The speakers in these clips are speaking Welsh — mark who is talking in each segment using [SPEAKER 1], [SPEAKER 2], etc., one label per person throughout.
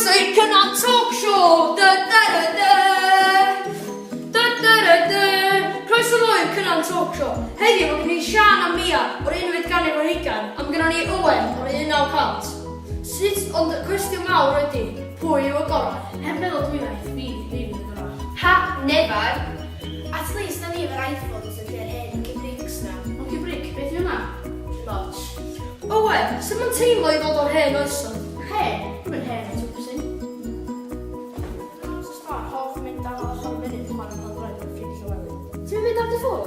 [SPEAKER 1] Croeso i'r Cynan Talk Show! Da da da da! Da da da da! Croeso nôl i'r Cynan Talk Show. Heddiw mae gen ni Sian a Mia o'r unfed ganrif ar hugain a mae gennon ni Owen o'r 1900. Sut, ond y cwestiwn mawr ydy, pwy yw y gorau?
[SPEAKER 2] Heb meddwl dwywaith, fi, fi fydd y gorau.
[SPEAKER 3] Ha, never! At least na ni efo'r iPhones yn lle'r hen Nokia Bricks na.
[SPEAKER 2] Nokia Brick, beth yw hwnna? Dim ots.
[SPEAKER 1] Owen, sut mae'n teimlo i ddod o'r hen oesoedd?
[SPEAKER 2] Hen? Dwi'm yn hen, twpsyn. Amser sbâr, hoff mynd ar ochr y mynydd chwarae pêl-droed efo ffrind Llywelyn.
[SPEAKER 3] Ti'm yn mynd ar dy ffôn?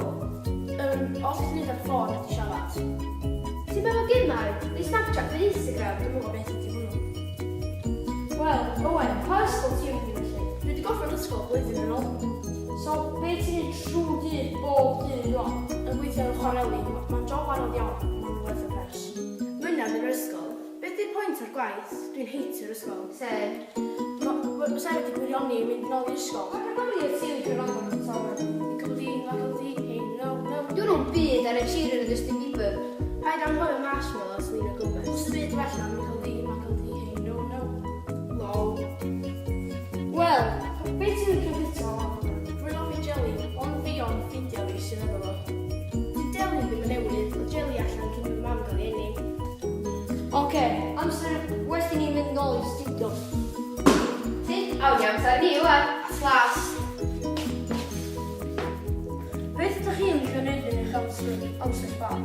[SPEAKER 2] Yym, os ti'n neud ar ffôn ydi siarad.
[SPEAKER 3] Ti'm efo gemau? Neu Snapchat neu Instagram?
[SPEAKER 2] Dwi'm yn gwybod beth ydi hwnnw.
[SPEAKER 1] Wel, Owen, pa ysgol ti'n mynd i felly?
[SPEAKER 2] Dwi wedi gorffen ysgol blwyddyn yn ôl.
[SPEAKER 1] So, be ti'n neud trwy dydd, bob dydd rwan?
[SPEAKER 2] Yn gweithio yn y chwareli. Mae'n job anodd iawn, ond mae'n werth y pres. Mynadd yn yr ysgol. Beth di'r pwynt o'r gwaith? Dwi'n heitio'r ysgol.
[SPEAKER 3] Same.
[SPEAKER 2] Ma' sa i wedi gwirioni mynd nôl i'r ysgol.
[SPEAKER 1] Pa gerddoriaeth ti'n licio gwrando arno ti Owen?
[SPEAKER 2] Michael D, Michael D, hey no no.
[SPEAKER 3] Dwn nhw'm byd ar Ed Sheeran a Justin Bieber.
[SPEAKER 2] Paid anghofio Marshmello a Selena Gomez. Does dim byd well na Michael D, Michael D, hey no no. Lol.
[SPEAKER 1] Wel, be ti'n licio bwyta o fan hyn?
[SPEAKER 2] Rwy'n hoffi jeli, ond fi ond ffrindiau fi sydd efo fo. Di jeli ddim yn newydd, oedd jeli allan cyn i fy mam gael ei eni.
[SPEAKER 1] Oce, amser well i ni mynd nôl i'r stiwdio.
[SPEAKER 3] Sut awn i amser ni ŵan? At last.
[SPEAKER 1] Beth ydych chi'n licio neud yn eich amser, amser sbâr?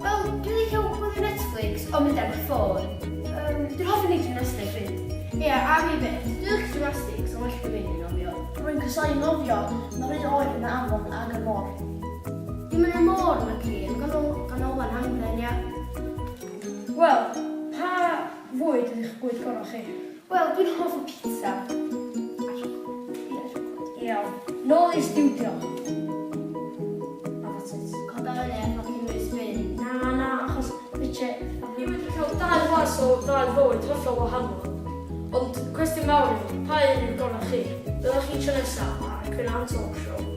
[SPEAKER 3] Wel, dwi'n licio gwylio Netflix, ond mynd ar fy ffôn. Yym, dwi'n hoffi neud gymnasteg 'fyd.
[SPEAKER 2] Ie, a fi 'fyd. Dwi'n licio gymnastics, ond well gen fi neud nofio. Rwy'n casáu nofio, mae'n rhy oer yn y afon ag y môr.
[SPEAKER 3] Dim yn y môr, naci, yn ganol, ganolfan hamdden, ia.
[SPEAKER 1] Wel, pa fwyd ydych bwyd gorau chi?
[SPEAKER 3] Wel, dwi'n hoff o pizza. A siocled. Ie, siocled.
[SPEAKER 1] Iawn. Nôl i'r stiwdio. A that's it.
[SPEAKER 3] Coda fyny a ffocin rhoi spin.
[SPEAKER 1] Na, na, achos Richie, ni wedi cael dau flas o ddau fywyd hollol wahanol. Ond cwestiwn mawr yw, pa un yw'r gorau chi? Welwch chi tro nesaf ar y Cynan Talk Show.